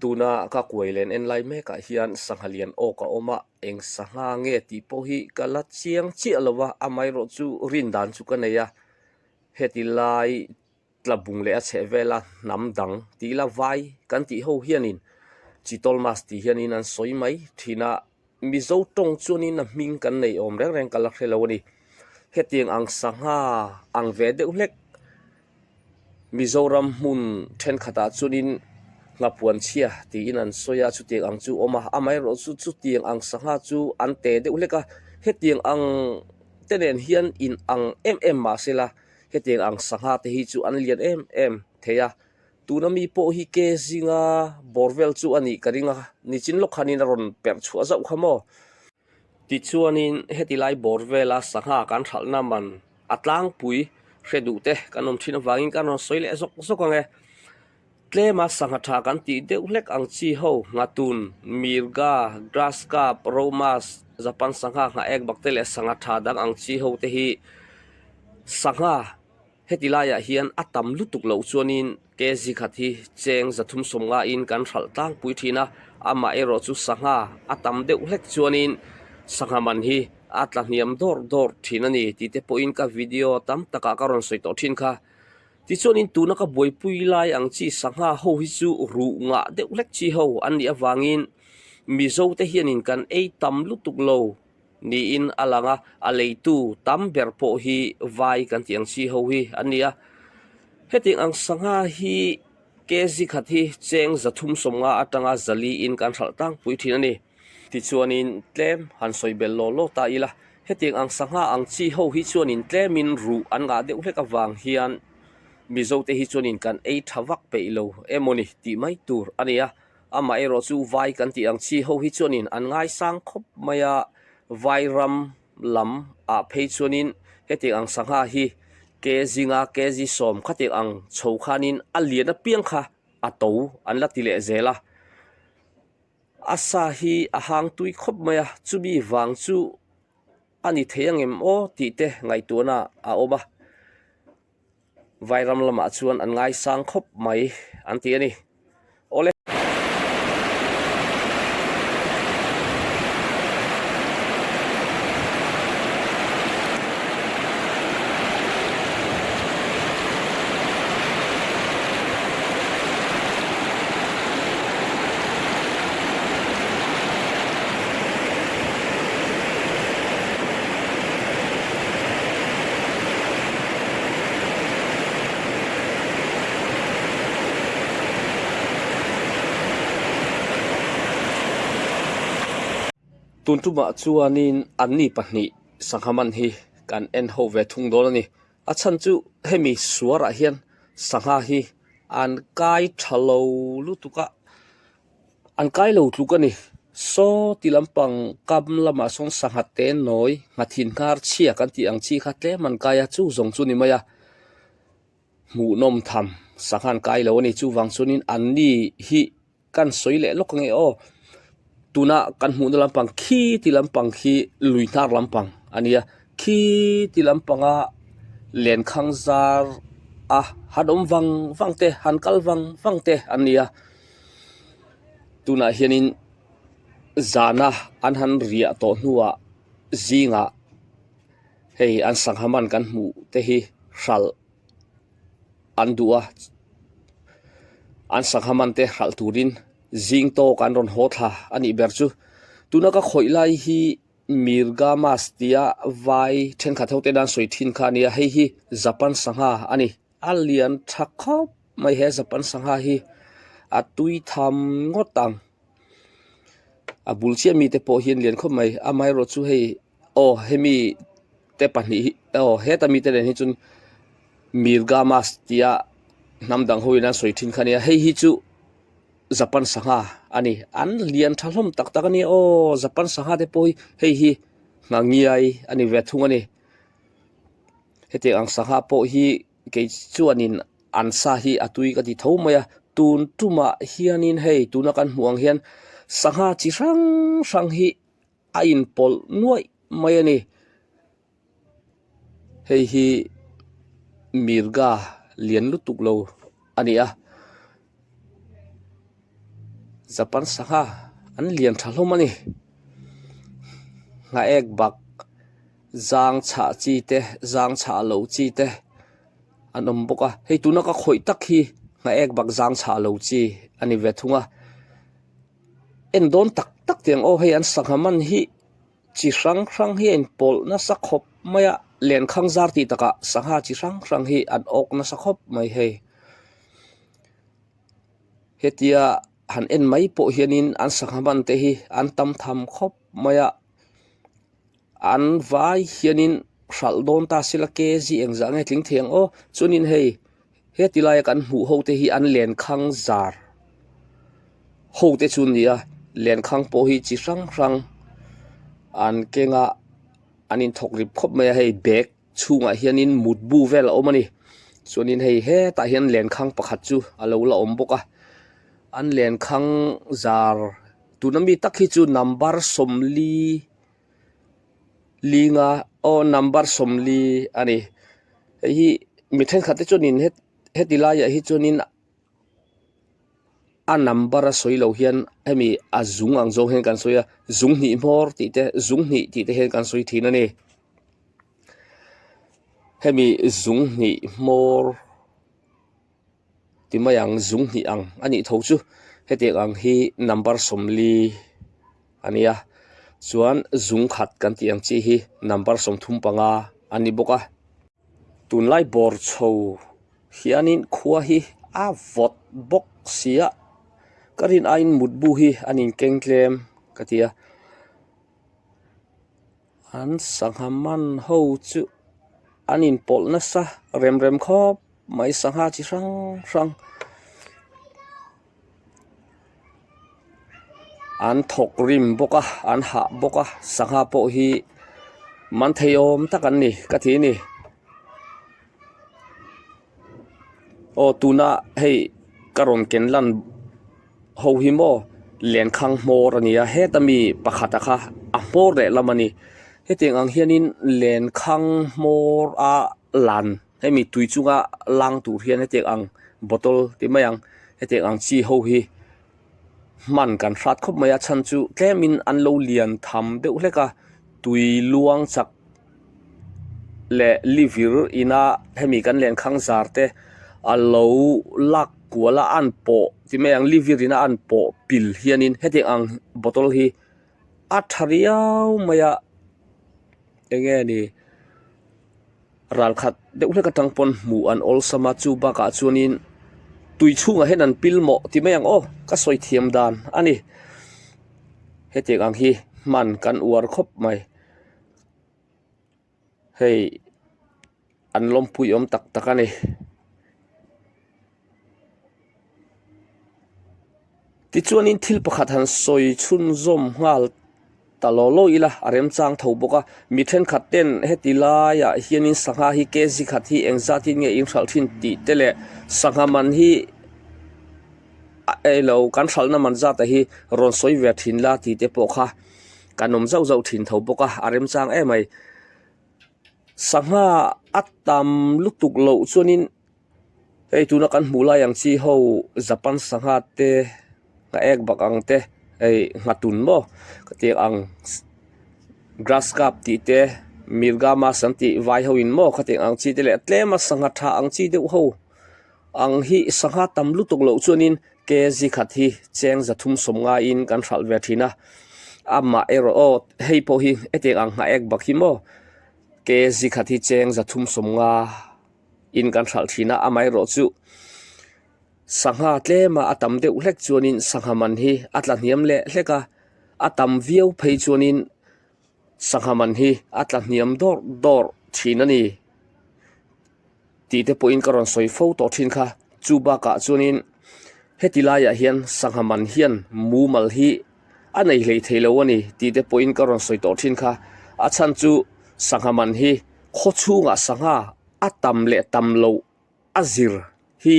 Tuna ka kuai len en lai mekah hian sangha lian awk a awm a, eng sangha nge tih pawh hi ka la chiang chiah lo a, amaherawh chu rin dan chu ka nei a, heti lai tla bung leh a chheh vela hnam dang tih ila vai kan tih ho hianin chitol mas tih hianin an sawi mai thin a, Mizo tawng chuanin a hming kan nei awm reng reng ka la hre lo a ni. Hetiang ang sangha ang ve deuh hlek Mizoram hmun thenkhatah chuanin nghapuan chhia tiin an sawi a, chutiang ang chu a awm a, amaherawh chu chutiang ang sangha chu an te deuh hlek a, hetiang ang te nen hian in ang em em mahsela hetiang ang sangha te hi chu an lian em em thei a. Tuna mi pawh hi ke zinga bawr vel chu a nih ka ring a, nichin lawk khanin a rawn perh chhuah zauh kha maw? Tichuanin heti lai bawr vela sangha kan hralhna man a tlangpui hre duh te kan awm thin avangin kan rawn sawi leh zawk zawk ang e. Tlema sangha tha kan tih deuh hlek ang chi ho, Nghatun, Mirga, Grass Carp, Romas, Japan sangha, Nghaek bakte leh sangha tha dang ang chi ho te hi sangha Heti laiah hian a tam lutuk loh chuanin kg khat hi cheng 350 in kan hralh tlangpui thin a, amah erawh chu sangha a tam deuh hlek chuanin sangha man hi a tla hniam dawrh dawrh thin a ni tih te pawhin ka video tam takah ka rawn sawi tawh thin kha. Tichuanin tuna ka buaipui lai ang chi sangha ho hi chu ruh ngah deuh hlek chi ho an nih avangin Mizo te hianin kan ei tam lutuk lo. Niin a lang a, a leitu tam ber pawh hi vai kan tih ang chi ho hi an ni a. Hetiang ang sangha hi kg khat hi cheng 350 atanga 400 in kan hralh tlangpui thin a ni. Tichuanin tlem han sawi belh law law ta ila, hetiang ang sangha ang chi ho hi chuanin tlemin ruh an ngah deuh hlek avang hian Mizote hi chuanin kan ei tha vak peih lo emawni tih mai tur a ni a. Amaherawh chu vai kan tih ang chi ho hi chuanin an ngaisang khawp mai a, vai ram lam ah phei chuanin hetiang ang sangha hi kg nga kg 10 khatiang ang chho khanin a lian apiang kha a to an la ti leh zel a. A sa hi a hang tui khawp mai a, chumi vang chu a ni thei angem aw tih te ngaihtuahna a awm a. Vairam lamah chuan an ngaisang khawp mai an ti a ni. Awle. Tun tumah chuanin anni pahnih sangha man hi kan en ho ve thung dawn a ni. A chhan chu hemi suarah hian sangha hi an kai tha lo lutuk a. An kai lo tluk a ni. Saw ti lampang kam lamah sawn sangha te nawi nghathin nghar chhia kan tih ang chi kha tlem an kai a, chu zawng chu ni mai a. Hmuhnawm tham sangha an kai lo a ni. Chuvang chuanin anni hi kan sawi leh lawk ange aw. Tuna kan hmuhna lampang khi ti lampang khi lui hnar lampang a nia. Khi ti lampanga lenkhang zar a han awm vang vang te han kal vang vang te an ni a. Tunah hianin zana an han riah tawh hnuah zingah hei an sangha man kan hmuh te hi hralh an duh a an sangha man te hralh turin zing tawk an rawn haw thla a nih ber chu. Tuna ka khawih lai hi Mirga mas tia vai thenkhat ho ten an sawi thin kha a nia hei hi Japan sangha a ni. A lian tha khawp mai he Japan sangha hi a tui tham ngawt ang a bul chiah mite pawh hian lian khawp mai amaherawh chu hei aw hemi te pahnih hi aw heta mite nen hi chuan Mirga mas tia hnam dang ho in an sawi thin kha a nia hei hi chu Japan sangha a ni an lian tha hlawm tak tak a nia aw Japan sangha te pawh hi hei hi nghangiai a ni ve thung a ni. Hetiang ang sangha pawh hi kei chuanin an sa hi a tui ka ti tho mai a, tun tumah hianin hei tuna kan hmuh ang hian sangha chi hrang hrang hi a inpawlh nuaih mai a ni. Hei hi mirga lian lutuk lo a ni a. Japan sangha an lian tha hlawm a ni. Nghaek bak zang chhah chi te zang chhah loh chi te an awm bawk a hei tuna ka khawih tak hi nghaek bak zang chhah lo chi a ni ve thung a en dawn tak tak tih ang aw hei an sangha man hi chi hrang hrang hi a inpawlh nasa khawp mai a lenkhang zar tih takah sangha chi hrang hrang hi an awk nasa khawp mai hei. Hetia han en mai pawh hianin an sangha man te hi an tam tham khawp mai a an vai hianin hralh dawn ta sela kg engzah nge tling thei ang aw chuanin hei heti laia kan hmuh ho te hi an lenkhang zar ho te chu an ni a lenkhang pawh hi chi hrang hrang an keng a an inthawk rip khawp mai a hei bag chhungah hianin mutbu vel a awm a ni chuanin hei hetah hian lenkhang pakhat chu a lo la awm bawk a an lenkhang zar tuna mi tak hi chu number 40 linga aw number 40 a ni hei hi mi thenkhat te chuanin heti laiah hi chuanin a number a sawi loh hian hemi a zung ang zawng hian kan sawi a zung hnih hmawr tih te zung hnih tih te hian kan sawi thin a ni hemi zung hnih hmawr ti mai ang zung hnih ang a nih tho chu hetiang ang hi number 40 a ni a chuan zung khat kan tih ang chi hi number 35 a ni bawk a tunlai bawr chho. Hianin khua hi a vawt bawk si a ka rin aiin mutbu hi an inkeng tlem ka ti a an sangha man ho chu an inpawlh nasa rem rem khawp mai sangha chi hrang hrang an thawk rim bawk a an hah bawk a sangha pawh hi man thei awm tak an ni ka ti a ni. Aw tuna hei ka rawn ken lan ho hi maw lenkhang hmawr a ni a heta mi pakhata kha a hmawr leh lam a ni hetiang ang hianin lenkhang hmawr a lan hemi tui chunga lang tur hian hetiang ang bottle ti mai ang hetiang ang chi ho hi hman kan hrat khawp mai a chhan chu tlemin an lo lian tham deuh hlek a tui luang chak leh livir ina hemi kan lenkhang zar te a lo lak kual a an pawh ti mai ang livir ina an pawh pil hianin hetiang ang bottle hi a tha riau mai a eng nge ni ralkhat deuh hlek atang pawn hmuh an awlsam a chu bakah chuanin tui chhungah hian an pil mawh ti mai ang aw ka sawi thiam dan a ni hetiang ang hi hman kan uar khawp mai. Hei an lawmpui awm tak tak a ni. Tichuanin thil pakhat han sawi chhunzawm nghal ta law law ila a remchang tho bawk a. Mi thenkhat ten heti laiah hianin sangha hi kg khat hi engzatin nge in hralh thin tih te leh sangha man hi a elo kan hralhna man zat ah hi rawn sawi ve thin la tih te pawh kha Kan awm zauh zauh thin tho bawk a, a remchang em mai. Sangha a tam lutuk loh chuanin hei tuna kan hmuh lai ang chi ho Japan sangha te nghaek bak ang te hei nghatun maw ka tih ang grass carp tih te mirga mas an tih vai ho in maw khatiang ang chi te leh tlema sangha tha ang chi deuh ho ang hi sangha tam lutuk loh chuanin kg khat hi cheng 300 ngaiin kan hralh ve thin a amah erawh aw hei pawh hi hetiang ang nghaek bak hi maw kg khat hi cheng 300 ngaiin kan hralh thin a amaherawh chu sangha tlema a tam deuh hlek chuanin sangha man hi a tla hniam leh hlek a a tam viau phei chuanin sangha man hi a tla hniam dawrh dawrh thin a ni. Tih te pawhin ka rawn sawi fo tawh thin kha. Chu bakah chuanin heti laiah hian sangha man hian mumal hi a nei hlei thei lo a ni tih te pawhin ka rawn sawi tawh thin kha. A chhan chu sangha man hi khaw chhungah sangha a tam leh tam loh a zir hi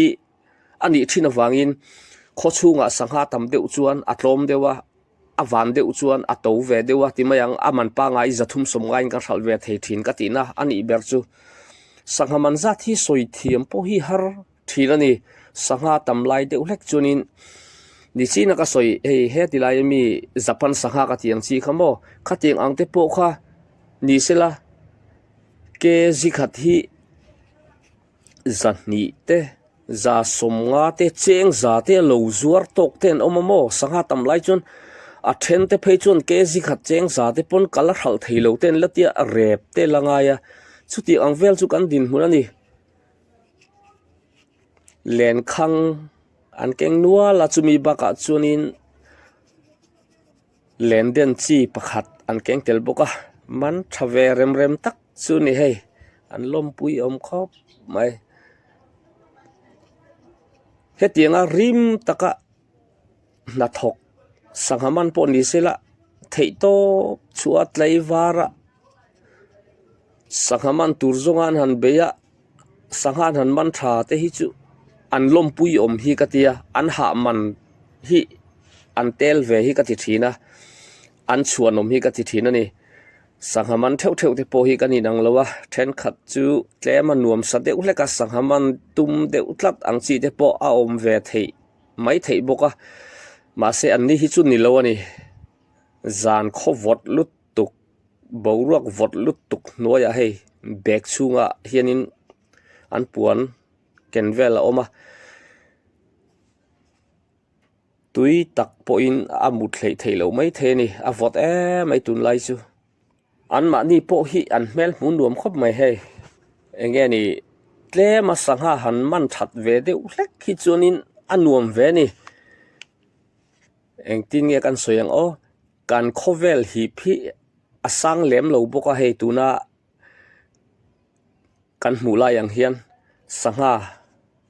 a nih thin avangin khaw chhungah sangha tam deuh chuan a tlawm deuh a. A van deuh chuan a to ve deuh a ti mai ang, a man pangai 300 ngaiin ka hralh ve thei thin ka tihna a nih ber chu. Sangha man zat hi sawi thiam pawh hi har thin a ni, sangha tam lai deuh hlek chuanin Nichina ka sawi hei heti laia mi Japan sangha ka tih ang chi kha maw khatiang ang te pawh kha ni sela kg khat hi zahnih te za sawmnga te cheng za te a lo zuar tawk te an awm a maw sangha tam lai chuan a then te phei chuan kg khat cheng za te pawn kal a hralh thei lo te an la tia rep te la ngai a chutiang ang vel chu kan dinhmun a ni lenkhang an keng nual a chumi bakah chuanin len den chi pakhat an keng tel bawk a man tha ve rem rem tak chu a ni hei an lawmpui awm khawp mai hetianga rim taka hnathawk sangha man pawh ni se la theih tawp chhuah a tlaivar a sangha man tur zawnga an han bei a sangha an han man tha te hi chu an lawmpui awm hi ka tia an hah man hi an tel ve hi ka ti thin a an chhuan awm hi ka ti thin a ni sangha man theuh theuh te pawh hi kan inang lo a thenkhat chu tlem a nuam sa deuh hlek a sangha man tum deuh tlat ang chi te pawh a awm ve theih mai theih bawk a mahse an ni hi chu ni lo a ni zan khaw vawt lutuk boruak vawt lutuk hnuaiah hei bag chhungah hianin an puan ken vel a awm a tui tak pawhin a mut hleih theih loh maithei a ni a vawt em mai tunlai chu. Anmahni pawh hi an hmel hmu nuam khawp mai hei eng nge ni tlem a sangha han man that ve deuh hlek hi chuanin a nuam ve a ni engtin nge kan sawi ang aw kan khawvel hip hi a sang lem lo bawk a hei tuna kan hmuh lai ang hian sangha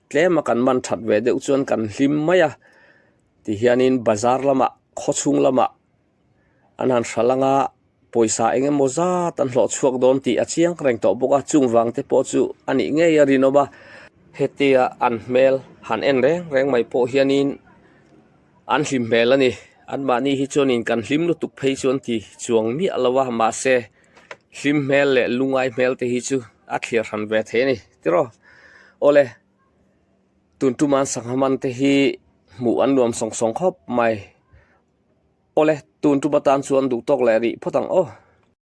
tlem a kan man that ve deuh chuan kan hlim mai a tihianin bazar lamah khawchhung lamah. An han hral anga pawisa eng emaw zat an hlawh chhuak dawn tih a chiang reng tawh bawk a chung vang te pawh chu a nih ngei a rinawm a hetia an hmel han en reng reng mai pawh hianin an hlim hmel a ni anmahni hi chuanin kan hlim lutuk phei chu an ti chuang miah lo a mahse hlim hmel leh lungai hmel te hi chu a thlir hran ve thei a ni tiraw awle tun tuma an sangha man te hi hmuh an nuam sawng sawng khawp mai. Awle, tun tum atan chuan duh tawk leh rih phawt ang aw.